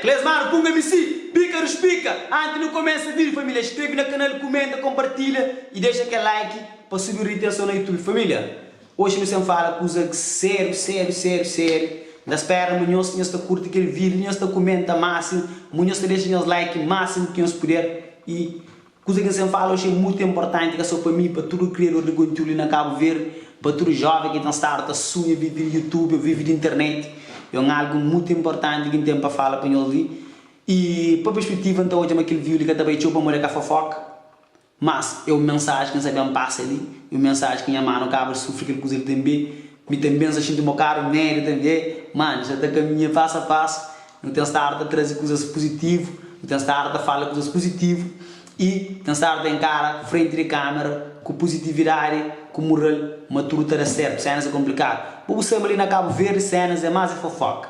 Kles manu punga mi si, pika ruspika! Anti nu kumesa vídiu família skrebe na kanal, kumenta, konpartilha i dexa kel like pa subi ritenson na youtube família. Oxi nu sen fala kuza sériu sériu sériu sériu N ta spera ma nhos nhos ta kurti kel vídiu nhos ta kumenta másimu ma nhos ta dexa nhos like másimu ki nhos puder i Kuza ki N sen fala oxi é mutu inportanti ka so pa mi, pa tudu kriador di kontiúdu li na Kabu Verdi, pa tudu jóven ki ten stadu ta sunha vive di YouTube ô vive di internet. É un algu mutu inportanti ki N ten pa fala pa nhos li. I pa perspetiva N ta odja ma kel vídiu li ka ta bai txeu pamodi é ka fofoka, mas é un mensaji ki N sa ben pasa li, é un mensaji ki nha manu kaba di sufri kel kuza li tanbe. Mi tanbe N sa xinti un bokadu medu tanbe, ma N sa ta kaminha pasu a pasu. Nu ten stadu ta traze kuzas puzitivu, nu ten stadu ta fala kuzas puzitivu i ten stadu ta enkara frenti di kamera ku puzitividadi, ku mural ma tudu ta da sertu. Senas é konplikadu. Bo bu sabe ma li na Kabu Verdi senas é más é fofoka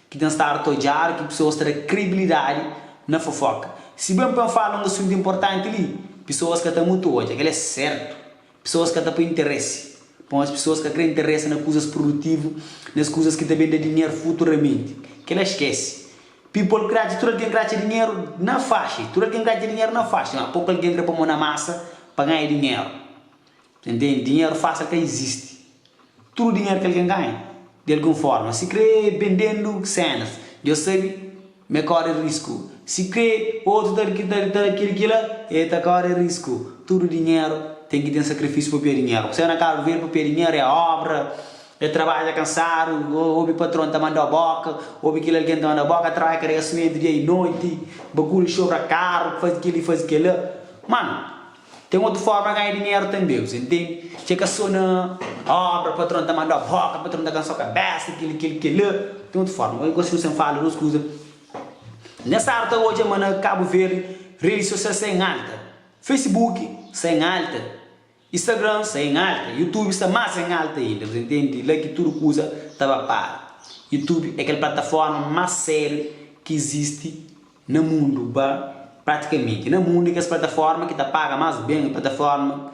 ki ten stadu ta odjadu ki pesoas ta da kredibilidadi na fofoka. Si ben pa N fala un asuntu inportanti li, pesoas ka ta mutu odja. Kel-la é sertu. Pesoas ka ta poi interesi. Pamodi pesoas ka kre interesa na kuzas produtivu, nes kuzas ki ta ben da dinheru futuramenti. Kela skese. People kre atxa, tudu algen kre atxa dinheru na faxi. Tudu algen kre atxa dinheru na faxi, ma poku algen kre poi mon na masa pa ganha dinheru. Ta ntende? Dinheru fasil ka izisti. Tudu dinheru ki algen ganha, di algun forma, si kre bendendu senas, Deus sabe ma e kore risku. Si kre otu ta ta ta kil kila, e ta kore risku. Tudu dinheru ten ki ten sakrifisiu pa pia dinheru. Ku sai na Kabu Verdi pa pia dinheru é obra, é trabadja kansadu, obi patron ta mandau boka, obi kel algen ta mandau boka, trabadja karega simentu dia i noiti, bagulhu xobra karu, faze kili faze kila. Manu. Ten otu forma ganha dinheru tanbe, bu sa ntende? Txê ka so na obra, patron ta manda-u boka, patron ta kansa-u kabesa, kili, kili, kila. Ten otu forma. Oi gosi nu sen fala dos kuza. Nes ora ta odja ma na Kabu Verdi redi sosial sta en alta. Facebook sta en alta, Instagram sta en alta, YouTube sta mas en alta inda, bu sa ntende? La ki tudu kuza ta ba para. YouTube é kel plataforma mas sériu ki izisti Na mundu ba pratikamenti na mundu é kes plataforma ki ta paga más ben, plataforma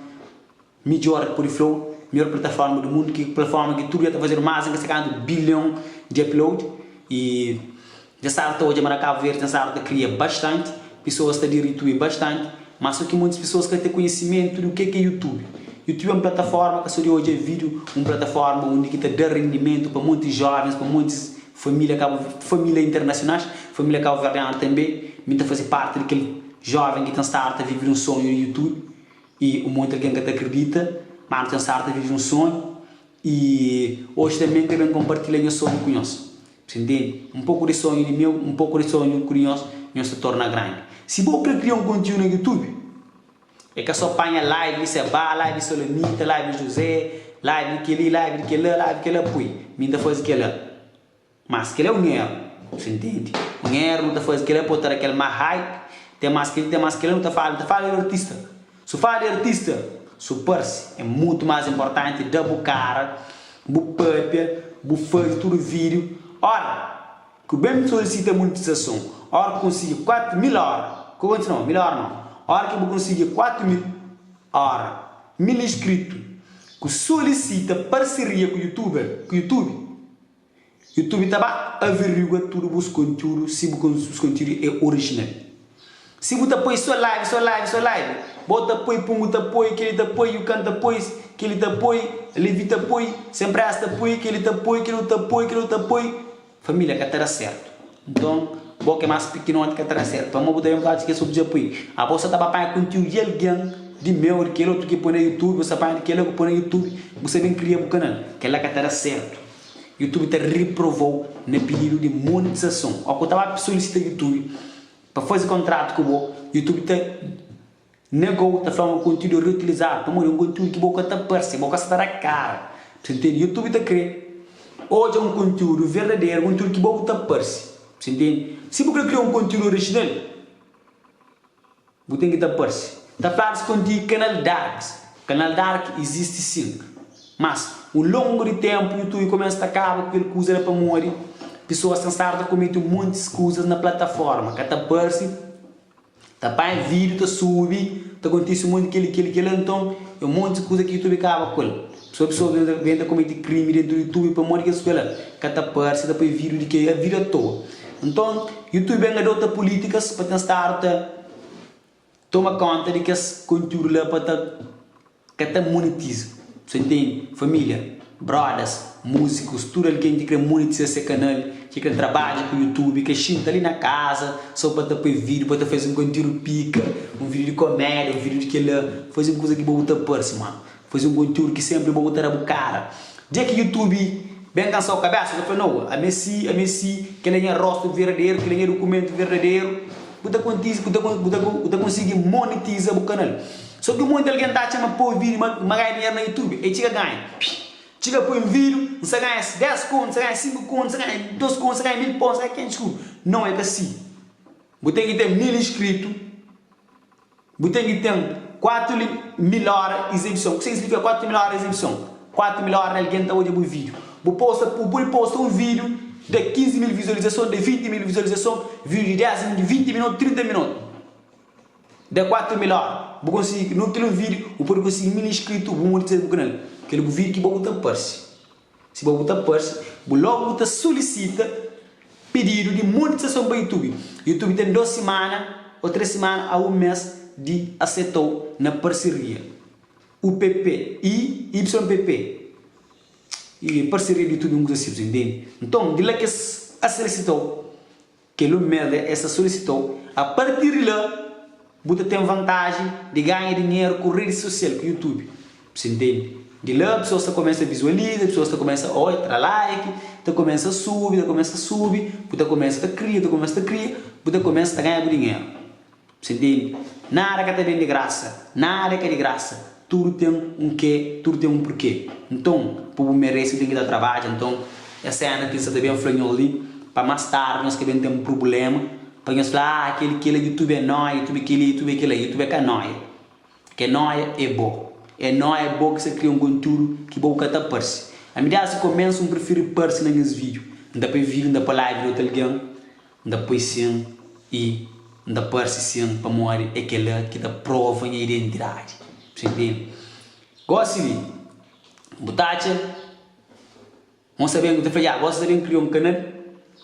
midjor ki pode fla-u, midjor plataforma di mundu, ki plataforma ki tudu dia ta fazedu más di ka sai kantu bilhon di upload i dja stadu ta odja ma na Kabu Verdi ten stadu ta kria bastanti, pesoas ta adiri youtube bastanti, má so ki montis pesoas ka ten konhisimentu di u ke ki é youtube. Youtube é un plataforma ka so di odja vídiu, un plataforma undi ki ta da rendimentu pa montis jovens, pa montis Família Cabo Família internacionais, família cabo-verdiano tanbe, mi ta faze parte di kel joven ki ten stadu ta vive di un sonhu di youtube y un monti algen ka ta akredita ma nu ten stadu ta vive di un sonhu y oji tanbe N kre ben konpartilha nha sonhu ku nhos, bu ntende? Un poku di sonhu di meu, un poku di sonhu ku di nhos, nhos ta torna grandi. Si bo kre kria un kontiúdu na youtube, É ka só panha live di Sebá, live di Solanita, live di José, live di kel-li, live di kel-la, live di kel-la, pui, mi N ta faze kel-la. Mas kel-la é un eru, bu ntende? Un eru, nu ta faze kel-la pa bu ta da kel má hype, ten más kel-li, ten más kel-la, nu ta fala, nu ta fala di artista. Su fala di artista, su parse, é mutu más inportanti da bu kara, bu pâpia, bu faze tudu vídiu. Ora! Ku ben solisita monetizason ora ku konsigi 4 mil ora ku konti no mil ora no ora ki bu konsigi 4 mil ora mil inskritu ku solisita parseria ku youtuber ku youtube youtube ta ba averigua tudu bus kontiudu si bu bus kontiudu é orijinal si bu ta poi so live so live so live bo ta poi pungu ta poi keli ta poi yukan ta poi keli ta poi levi ta poi sem presa ta poi keli ta poi kelu ta poi kelu ta poi. Família ka ta da sértu. Nton, bo ki é más pikinoti ka ta da sértu. Pamodi bu ta ben fla-s kes otu dja pui. Abo sa ta ba panha kontiúdu di algen, di meu, di kel otu ki poi na YouTube, bu sa panha di kel-la ki poi na YouTube, bu sa ben kria bu kanal. Kel-la ka ta da sértu. YouTube ta reprovau na pididu di monetizason. Ó ku ta ba solisita YouTube pa faze kontratu ku bo, YouTube ta. Negou ta fla ma kontiúdu é reutilizadu pamodi é un kontiúdu ki bo ka ta parse, bo ka sta ta da kara. Bu ntende? Youtube ta kre odja un kontiúdu verdaderu, un kontiúdu ki bo bu ta parse. Bu ntende? Si bu kre kria un kontiúdu orijinal, bu ten ki ta parse. Ta fladu si kontiúdu kanal darks. Kanal dark izisti sin, mas un longu di tenpu youtube kumesa ta kaba ku kel kuza la pamodi pesoas ten stadu ta komete un montis kuzas na plataforma, ka ta parse. Ta panha vídiu ta subi, ta kontise un monti kel-li, kel-li, kel-la. Nton, é un monti kuza ki YouTube kaba ku el. Sô pesoas ben ta ben ta komete krimi déntu di YouTube pamodi kes kuza la ka ta parse, ta poi vídiu di ke vídiu atoa. Nton, YouTube ben adota pulítikas pa ten stadu ta toma konta di kes kontiúdu la pa ta ka ta monetiza. Sa ntende? Família, brodas, múzikus, tudu algen ki kre monetiza se kanal, ki kre trabadja ku YouTube, ke xinta li na kaza so pa ta poi vídiu, pa ta faze un kontiúdu pika, un vídiu di komédia, un vídiu di kel-la, faze un kuza ki bo bu ta parse, mano. Faze un kontiúdu ki sénpri bo bu ta da bu kara. Dja ki YouTube ben kansa-u kabésa, bu ta fla, Nau, ami é si, ami é si, kel-la é nha róstu verdaderu, kel-la é nha dukumentu verdaderu. Bu ta kontise, bu ta bu ta bu ta konsigi monetiza bu kanal. Sô ki monti algen ta atxa ma poi vídiu ma ma ganha dinheru na YouTube, e txiga ganha. Txiga poi un vídiu, N sta ganha 10 kontu, N sta ganha 5 kontu, N sta ganha 2 kontu, N sta ganha 1000 pontu, N sta ganha 500 kontu. Nau, é ka si. Bu ten ki ten 1000 inskritu. Bu ten ki ten 4000 óra izibison. Kuzê ki signifika 4000 óra izibison? 4000 óra di algen ta odja bu vídiu. Bu posta, bu pode posta un vídiu da 15 mil vizualizason, da 20 mil vizualizason, vídiu di 10 minutu, 20 minutu, 30 minutu. Da 4000 óra. Bu konsigi, nu kel un vídiu, bu pode konsigi 1000 inskritu, bu monetiza bu kanal. Kel bu vídiu ki bo bu ta parse. Si bo bu ta parse, bu logu bu ta solisita pedidu di monetizason pa YouTube. YouTube ten 2 simana o 3 simana a 1 mes di asetau na parseria UPP y YPP y parseria di YouTube un kuza si, bu ta intende? Nton di la kes aselisitau. Kel un mes la es ta solisita-u. A partir di la, bu ta ten vantaji di ganha dinheru ku redi sosial, ku YouTube. Bu sa intende? Di la, pesoas ta kumesa vizualiza, pesoas ta kumesa odja, tra like, ta kumesa subi, ta kumesa subi, bu ta kumesa ta kria, ta kumesa ta kria, bu ta kumesa ta ganha bu dinheru. Bu ntende? Nada ka ta ben di grasa, nada é ka di grasa, tudu ten un ke, tudu ten un purke. Nton, pa bu merese bu ten ki ta trabadja. Nton, es sena ki N sa ta ben fla nhos li, pa más tardi nhos ka ben ten prubléma, pa nhos fla, ah, kel kel-la YouTube é nóia, YouTube kel-li, YouTube é kel-la. YouTube é ka nóia. Ke nóia é bo. É nóia bo ki sa kria un kontiúdu ki bo bu ka ta parse. Ami désdi komésu N prifiri parse na nhas vídiu. N ta poi vídiu, N ta poi live di otu algen. N ta poi sin i N ta parse sin pamodi é kel-la ki ta prova nha identidadi. Bu ntende? Gósi li, bu ta atxa ma bu sta ben, bu ta fla, ya, gósi N sta ben kria un kanal,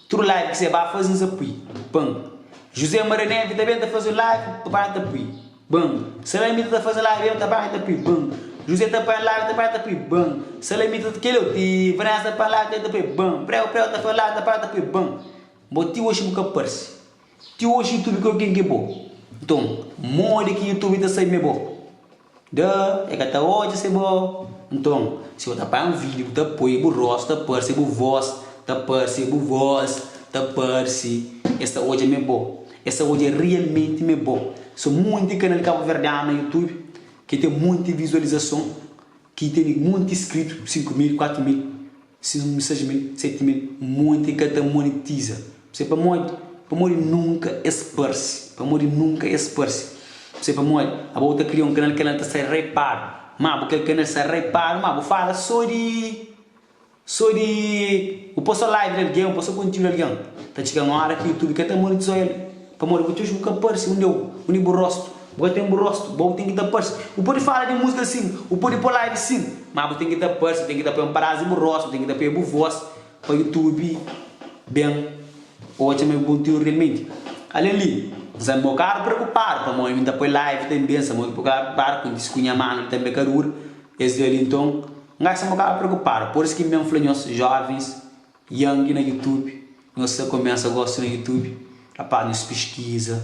tudu live ki se ba faze N sta pui. Pan. José Maria Neves ta ben ta faze un live, ta ba ta pui. Ban. Salamita ta faze live, ta ba ta pui. Ban. José ta panha live, ta ba ta pui. Ban. Salamita, kel otu, i Vanessa ta panha live, ta pui. Ban. Preu, preu ta faze live, ta ba ta pui. Ban. Bo ti oxi bu ka parse. Ti oxi youtube ka ken ki é bo. Nton modi ki youtube ta sabe ma é bo? Da, e ka ta odja si é bo. Nton si bo ta panha un video bu ta poi bu rostu ta parse, bu voz ta parse, bu voz ta parse, es ta odja ma é bo. Es ta odja realmenti ma é bo. So munti kanal kabuverdianu na youtube ki ten munti vizualizason, ki tene munti inscrito, 5000, 4000. 5000, 6000, 7000, monti ka ta monetiza. Pse pamodi? Pamodi nunka es parse. Pamodi nunka es parse. Pse pamodi? Abo bu ta kria un kanal, kanal ta sai repadu. Ma bu kel kanal sai repadu, ma bu fala so di so di bu poi so live di algen, bu poi so kontiudu di algen. Ta txiga un ora ki youtube ka ta monetiza el. Pamodi bu txeu bu ka parse undi eu, undi bu rostu. Bu ka ten bu rostu, bo bu ten ki ta parse. Bu pode fala di múzika sin, bu pode pô live sin, má bu ten ki ta parse, bu ten ki ta poi un padás di bu rostu, bu ten ki ta poi bu vós pa YouTube ben odja ma é bu kontiúdu realmenti. Alén li, N sta un bokadu preokupadu pamodi mi N ta poi live tanbe, N sta un bokadu preokupadu kontise ku nha manu li tanbe ka dura, es dia li nton N ka sta un bokadu preokupadu. Pur isu ki N ben fla nhos jovens Young na youtube nhos sa começa gosta na youtube rapaz nhos pesquisa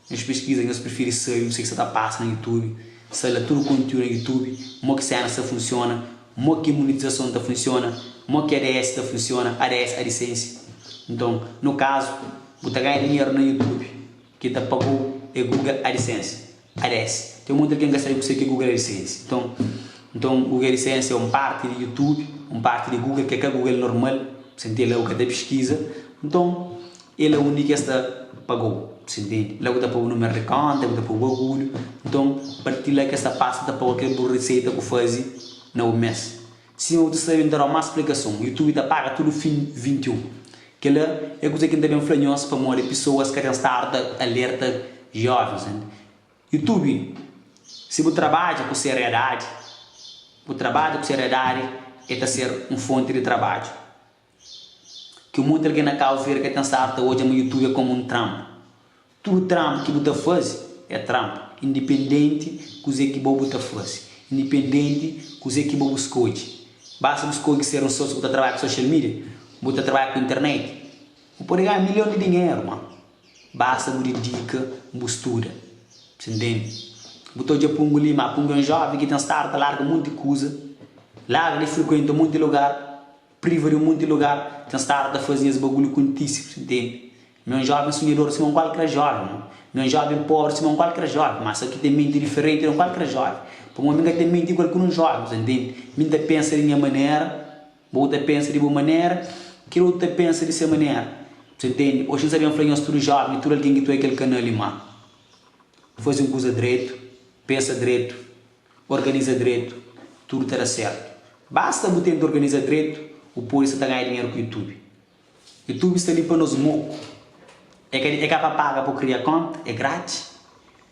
nhos pesquisa nhos prefere sabe kuse ki sa ta passa na youtube sa la tudo conteúdo na youtube mo ki cena sa funciona mo ki monetizason ta funciona mo ki ads ta funciona ads adsense nton no caso bu ta ganha dinheiro na youtube ki ta pagou é google adsense Ads. Ten monti algen ka sabe kuse ki é Google AdSense. Nton, nton Google AdSense é un parti di YouTube, un parti di Google ki é ka Google normal, bu ta ntende? La bu ka ta piskiza. Nton, é la undi ki es ta pagau, bu ta ntende? La bu ta poi bu numeru di konta, bu ta poi bu bagulhu. Nton, parti di la ki es ta pasa ta pagau kel bu riseita ku faze na un mes. Sima bu ta sabe, N ta dau más splikason. YouTube ta paga tudu fin 21. Kel-la é kuze ki N ta ben fla nhos pamodi pesoas ka ten stadu ta alerta jovens. YouTube, si bu trabadja ku seriedadi, bu trabadja ku seriedadi, el ta ser un fonti di trabadju. Ki un monti algen na Kabu Verdi ka ten stadu ta odja ma YouTube é komu un tranpu. Tudu tranpu ki bu ta faze é tranpu, indipendenti kuzê ki bo bu ta faze, indipendenti kuzê ki bo bu skodje. Basta bu skodje ser un sósiu bu ta trabadja ku social media, bu ta trabadja ku internet, bu pode ganha milhon di dinheru ma basta bu didika, bu studa. Bu ntende? Bu ta odja Pungu li ma Pungu é un jóven ki ten stadu ta larga monti kuza, larga di frikuenta monti lugar. Priva di un munti lugar, ten stadu ta faze nhas bagulhu kontise, bu ntende? Mi é un jóven sunhador sima un kualker jóven, mo. Mi é un jóven pobri sima un kualker jóven, má sô ki ten menti diferenti di un kualker jóven. Pamodi mi ka ten menti igual ku un jóven, bu ntende? Mi N ta pensa di nha manera, bo ta pensa di bu manera, kel otu ta pensa di se manera, bu ntende? Oxi N sta ben fla nhos tudu jóven i tudu algen ki ta oia kel kanal li ma faze un kuza dretu, pensa dretu. Organiza dretu, tudu ta da sertu. Basta bu tenta organiza dretu, bu pode sta ta ganha dinheru ku YouTube. YouTube sta li pa nos moku. É ka é ka pa paga pa bu kria konta, é gratis.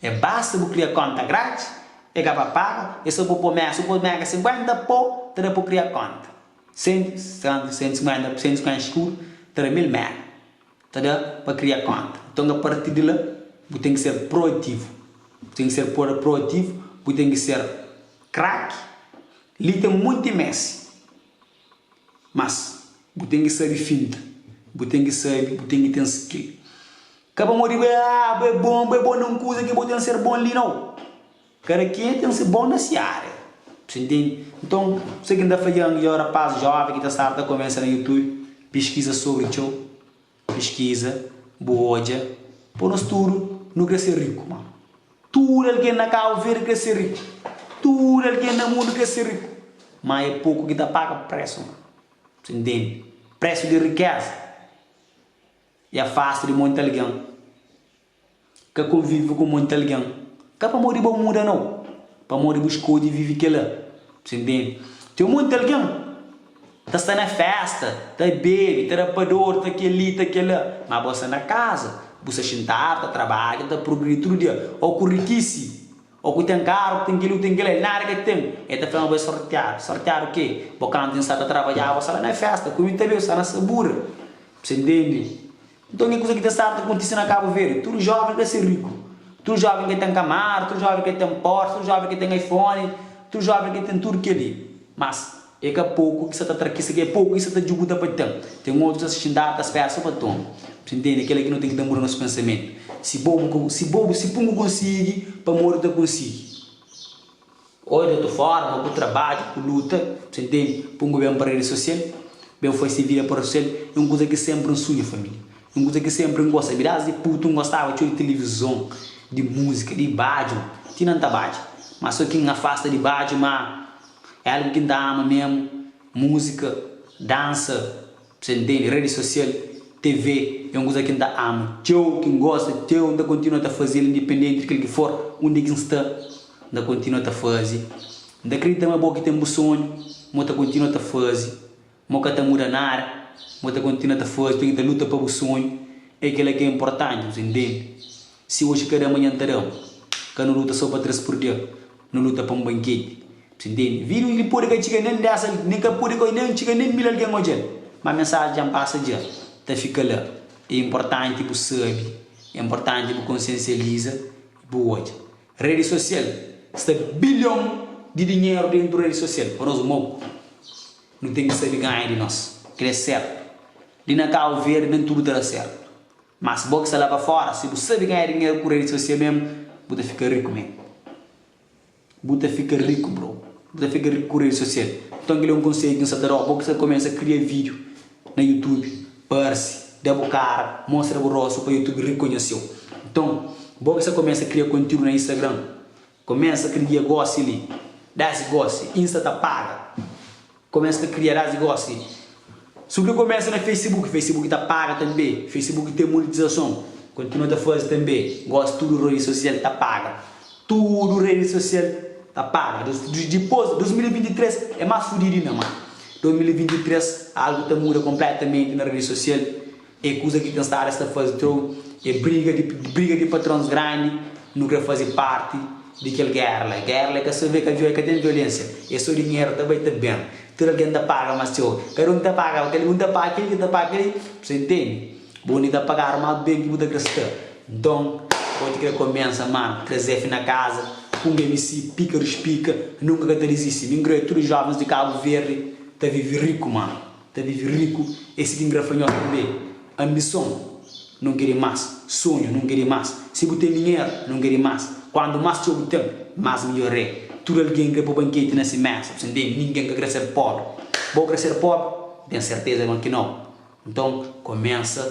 É basta bu kria konta gratis, é ka pa paga, é so bu po mega, si bu po mega 50 po, ta da pa bu kria konta. 100, 150, 150 skudu, ta da 1000 mega. Ta da pa kria konta. Nton a partir di la bu ten ki ser proativu. Bu ten ki ser proativu, bu ten ki ser kraki. Li ten monti Messi, mas bu ten ki sabe finta, bu ten ki sabe, bu ten ki ten skill. Ka pamodi bu é ah bu é bon, bu é bon na un kuza ki bu ten ser bon li, nau. Kada kenha ten se bon na se área. Bu ntende? Nton, kuzê ki N ta fla dja dja rapaz jóven ki ta staba ta kumesa na YouTube, piskiza sobri txeu, piskiza, bu odja, pa nos tudu nu krê ser riku, ma tudu algen na Kabu Verdi krê ser riku, tudu algen na mundu krê ser riku, má é poku ki ta paga présu, ma bu ntende? Présu di rikéza é afasta di monti algen. Ka konvive ku monti algen. Ka pamodi bo muda nau, pamodi bu skodje vive kela. Bu ntende? Ten monti algen ta sta na festa, ta bebe, ta da pa dor, ta keli, ta kela, ma bo sta na kaza, bu sta xintadu ta trabadja, ta progridi tudu dia. Ô ku rikisi, ô ku ten karu, ku ten keli, ku ten kela, el nada ka ten. El ta fla ma bo é sortiadu. Sortiadu ke? Bo kantu N sta ta trabadjaba, bo sta la na festa, kume ta bebe, sta na sabura. Bu ntende? Nton ke kuza ki ta staba ta kontise na Kabu Verdi? Tudu joven kre ser riku. Tudu joven kre ten kamara, tudu joven kre ten Porsche, tudu joven kre ten iPhone, tudu joven kre ten tudu keli. Mas e ka poku ki sa ta tra ki é poku ki sa ta djuguta pa ten. Ten otus ki sa xintadu ta spera so pa toma. Bu ntende? Kela ki no ten ki ta muda nos pensamentu. Si bo bu si bo si pungu konsigi, pamodi bu ta konsigi? Ô di otu fórma, ku trabadju, ku luta, bu ntende? Pungu ben pa redi sosial, ben fai se vida pa redi sosial, é un kuza ki sénpri N sunha, família. É un kuza ki sénpri N gosta. Mi désdi putu N gostaba txeu di tilivizon, di múzika, di badju. Ti na N ta badja. Má sô ki N afasta di badju, má é algu ki N ta ama mésmu, múzika, dansa, bu ntende? Redi sosial, TV, é un kuza ki N ta ama txeu, ki N gosta txeu, N ta kontinua ta faze-l indipendenti di kel ki for, undi ki N sta. N ta kontinua ta faze. N ta kridita ma bo ki ten bu sonhu, mo ta kontinua ta faze. Mo ka ta muda nada, mo ta kontinua ta faze, ten ki ta luta pa bu sonhu. É kela ki é inportanti, bu ta intende? Si oji ka da, manhan ta da. Ka nu luta so pa 3 pur dia, nu luta pa un banketi. Bu ta intende? Vídiu li pode ka txiga nen 10 nen ka pode ka nen txiga nen 1000 algen odja-l, ma mensaji dja N pasa dja, ta fika la. É inportanti bu sabe, é inportanti bu konsiensializa i bu odja. Redi sosial sta bilhon di dinheru dentu redi sosial pa nos moku nu ten ki sabi ganha di nos kel é sertu li na Kabu Verdi nen tudu ta da sertu mas bo ki sta la pa fora si bu sabi ganha dinheru ku redi sosial mesmu bu ta fika riku me bu ta fika riku bro bu ta fika riku ku redi sosial nton kel é un konsedju ki N sta ta dau bo ki sta kumesa kria video na youtube parse da bu kara mostra bu rostu pa youtube rikonheseu nton bo ki sta kumesa kria kontiudu na instagram kumesa kria gosi li dasi gosi insta ta paga kumesa ta kria dasi gosi si bu kre kumesa na facebook facebook ta paga tanbe facebook ten monetizason kontinua ta faze tanbe gosi tudu redi sosial ta paga tudu redi sosial ta paga dipos 2023 é mas fudidu inda ma 2023 algu ta muda konpletamenti na redi sosial é kuza ki ten stadu es ta faze txeu é briga di briga di patrons grandi nu kre faze parti. Di kel géra la. Géra la é ka so ka ka ten violénsia, é so dinheru ta bai ta ben. Tudu algen ta paga más txeu. Kada un ta paga pa kel-li, un ta paga kel-li, kel ta paga kel-li. Bu intende? Bu ni ta pagadu más ben ki bu ta kre sta. Nton, bo ti kre komensa, manu, 3F na kaza, Punga MC, pika ruspika, nunka ka ta dizisti. Mi N kre tudu jovens di Kabu Verdi ta vivi riku, manu. Ta vivi riku, é si ki N kre fla nhos tanbe. Anbison nunka é dimás, sonhu nunka é dimás. Si bu ten dinheru, nunka é dimás. Kuantu más txeu bu ten, más midjór é. Tudu algen kre poi banketi na si méza, bu sa ntende? Ningen ka kre ser póbri. Bo kre ser póbri? N ten serteza ma ki nau. Nton, komensa.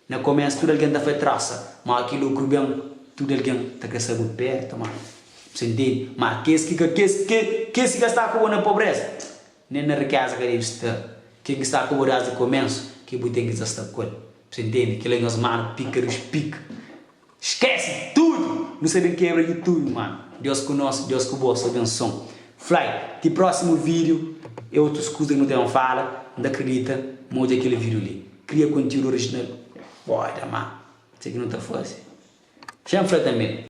Na komésu tudu algen ta fla trosa, má ki lukru ben, tudu algen ta krê sta bu pértu, má bu sa ntende? Má kes ki ka kes ke kes ki ka sta ku bo na pobréza, nen na rikéza ka debe sta. Ken ki sta ku bo désdi komésu, ki bu ten ki ta sta ku el. Bu sa ntende? Kel-la é nhos manu pika dus pika. Skese tudu! Nu sta ben kebra YouTube mano. Deus ku nos, Deus ku bo, so benson. Fly, ti próximo vídeo é otus kuza ki nu ten fala, N ta kridita ma odja kel vídeo li. Kria kontiúdu orijinal, foda ma, se ki nu ta faze. Xa N fla tanbe.